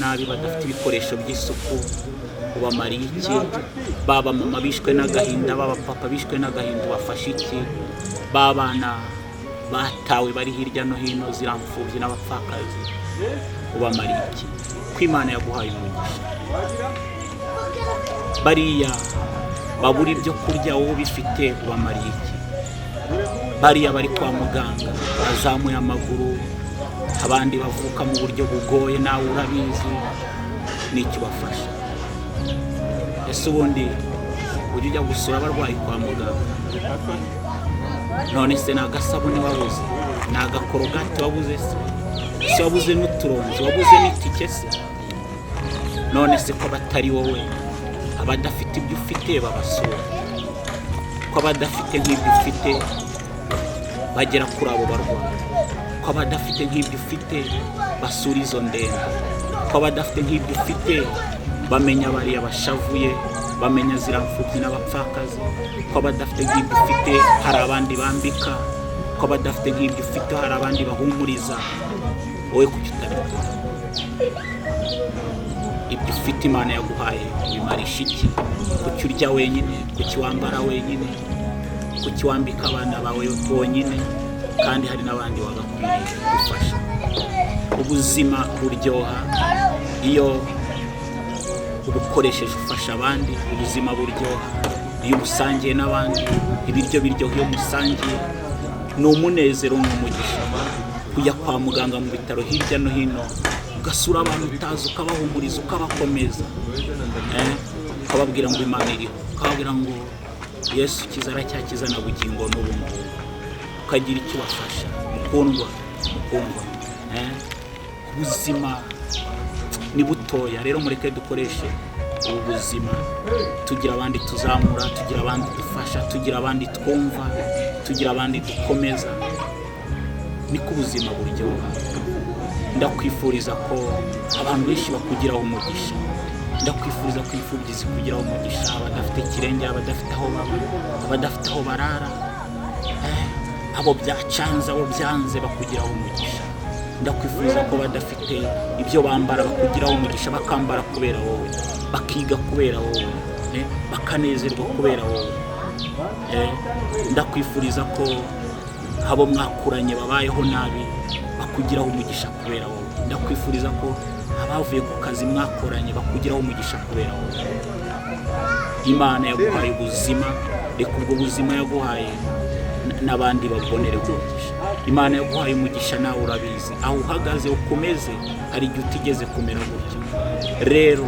nabi badafite ibikoresho by'isuku ubamariye iki? Baba mama bishwe n'agahinda, baba papa bishwe n'agahinda, ubafashe iki? B'abana batawe bari hirya no hino, ziriya mfubyi n'abapfakazi, ubamariye iki? Ko Imana yaguhaye umugisha, bariya babura ibyo kurya wowe ubifite, ubamariye iki? Bariya bari kwa muganga bazamuye amaguru, abandi bavuka mu buryo bugoye, nawe urabizi, n'icyo ubafasha? Ese ubundi ujya ujya gusura abarwayi kwa muganga? None se ni agasabune wabuze? Ni agakorogati wabuze se? Ese wabuze n'uturonji? Wabuze n'itike se? None se ko batari wowe, abadafite ibyo ufite babasura, ko abadafite nk'ibyo ufite bagera kuri abo barwayi, ko abadafite nk'ibyo ufite basura izo ndende, ko abadafite nk'ibyo ufite bamenya bariya bashavuye, bamenya ziriya mfubyi n'abapfakazi, ko abadafite nk'ibyo ufite hari abandi bambika, ko abadafite nk'ibyo ufite hari abandi bahumuriza, wowe kuki utabikora? Ibyo ufite Imana yaguhaye ubimarisha iki? Kuki urya wenyine? Kuki wambara wenyine? Kuki wambika abana bawe bonyine kandi hari n'abandi wagakwiriye gufasha? Ubuzima buryoha iyo ubukoresheje ufasha abandi. Ubuzima buryoha iyo ubusangiye n'abandi. Ibiryo biryoha iyo musangiye. Ni umunezero, ni umugisha kujya kwa muganga, mu bitaro hirya no hino, ugasura abantu utazi, ukabahumuriza, ukabakomeza, ukababwira ngo Imana iriho, ukababwira ngo Yesu ukiza aracyakiza na bugingo n'ubu ngubu, ukagira icyo ubafasha. Mukundwa, mukundwa, ubuzima ni butoya. Rero mureke dukoreshe ubu buzima tugira abandi tuzamura, tugira abandi dufasha, tugira abandi twumva, tugira abandi dukomeza. Niko ubuzima buryoha. Ndakwifuriza ko abantu benshi bakugiraho umugisha. Ndakwifuriza ko imfubyi zikugiraho umugisha, abadafite kirengera, abadafite aho baba, abadafite aho barara, abo byacanze, abo byanze, bakugiraho umugisha. Ndakwifuriza ko badafite ibyo bambara bakugiraho umugisha, bakambara kubera wowe, bakiga kubera wowe, bakanezerwa kubera wowe. Ndakwifuriza ko abo mwakuranye babayeho nabi bakugiraho umugisha kubera wowe. Ndakwifuriza ko abavuye ku kazi mwakoranye bakugiraho umugisha kubera wowe. Imana yaguhaye ubuzima, reka ubwo buzima yaguhaye n'abandi babonereho umugisha. Imana yaguhaye umugisha, nawe urabizi. Aho uhagaze ukomeze, hari igihe utigeze kumera gutya. Rero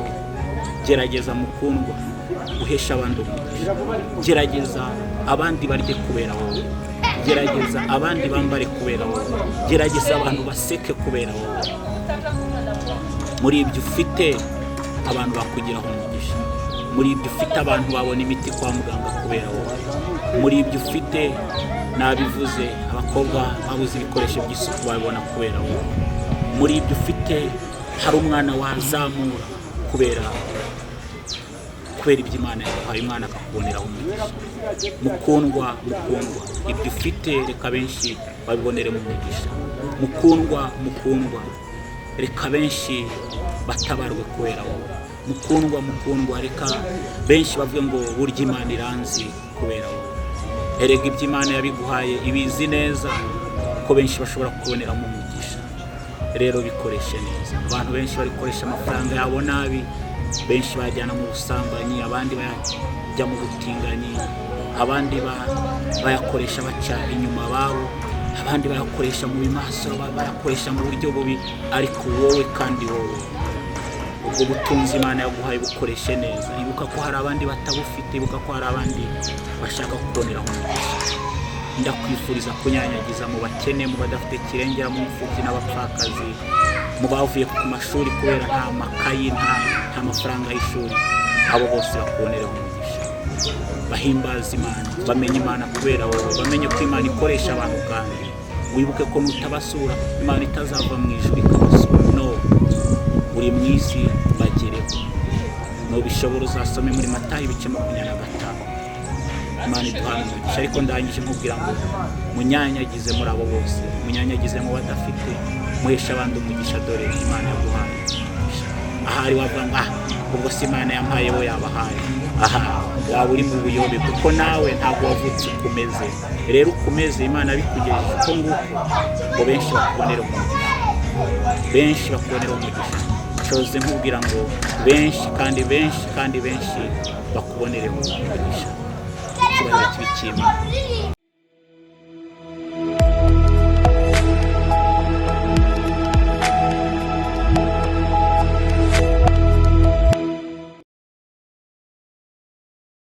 gerageza, mukundwa, uhesha abandi umugisha. Gerageza abandi barye kubera wowe. Gerageza abandi bambare kubera wowe. Gerageza abantu baseke kubera wowe. Muri ibyo ufite abantu bakugiraho umugisha. Muri ibyo ufite abantu babona imiti kwa muganga kubera wowe. Muri ibyo ufite, nabivuze, abakobwa babuze ibikoresho by'isuku babibona kubera wowe. Muri ibyo ufite hari umwana wazamura kubera ibyo Imana yaguhaye, umwana akakuboneraho umugisha. Mukundwa, mukundwa, ibyo ufite reka benshi babibonere mu mugisha. Mukundwa, mukundwa, reka benshi batabarwe kubera wowe. Mukundwa, mukundwa, reka benshi bavuge ngo burya Imana iranzi kubera wowe. Erega ibyo Imana yabiguhaye ibizi neza ko benshi bashobora kuboneramo umugisha. Rero bikoreshe neza. Abantu benshi barikoresha amafaranga yabo nabi. Benshi bajyana mu busambanyi, abandi bajya mu butinganyi, abandi bayakoresha baca inyuma babo, abandi bayakoresha mu bimaso, bayakoresha mu buryo bubi. Ariko wowe, kandi wowe, ubwo butunzi Imana yaguhaye bukoreshe neza. Ibuka ko hari abandi batabufite. Ibuka ko hari abandi bashaka kuboneraho umugisha. Ndakwifuriza kunyanyagiza mu bakene, mu badafite kirengera, mu mfubyi n'abapfakazi, mu bavuye ku mashuri kubera nta makayi, nta mafaranga y'ishuri. Abo bose bakubonereho umugisha, bahimbaza Imana, bamenye Imana kubera wowe, bamenye ko Imana ikoresha abantu. Kandi wibuke ko nutabasura Imana itazava mu ijuru ikabasura. No uri mu isi, bagereho. Nubishobora uzasome muri Matayo ibice 25. Imana iduhana umugisha. Ariko ndangije nkubwira ngo munyanyagize muri abo bose, munyanyagize mu badafite, muheshe abandi umugisha. Dore Imana yaguhaye umugisha. Ahari wavuga ngo: "Ah, ubwo si Imana yampaye, bo yabahaye." Aha waba uri mu buyobe, kuko nawe ntabwo wavutse uko umeze. Rero uko umeze, Imana bikugejeje uko nguko ngo benshi bakubonere umugisha, benshi bakubonera umugisha. Nshoze nkubwira ngo benshi kandi benshi kandi benshi bakubonere umugisha. Icyubahiro kibe icy'Imana.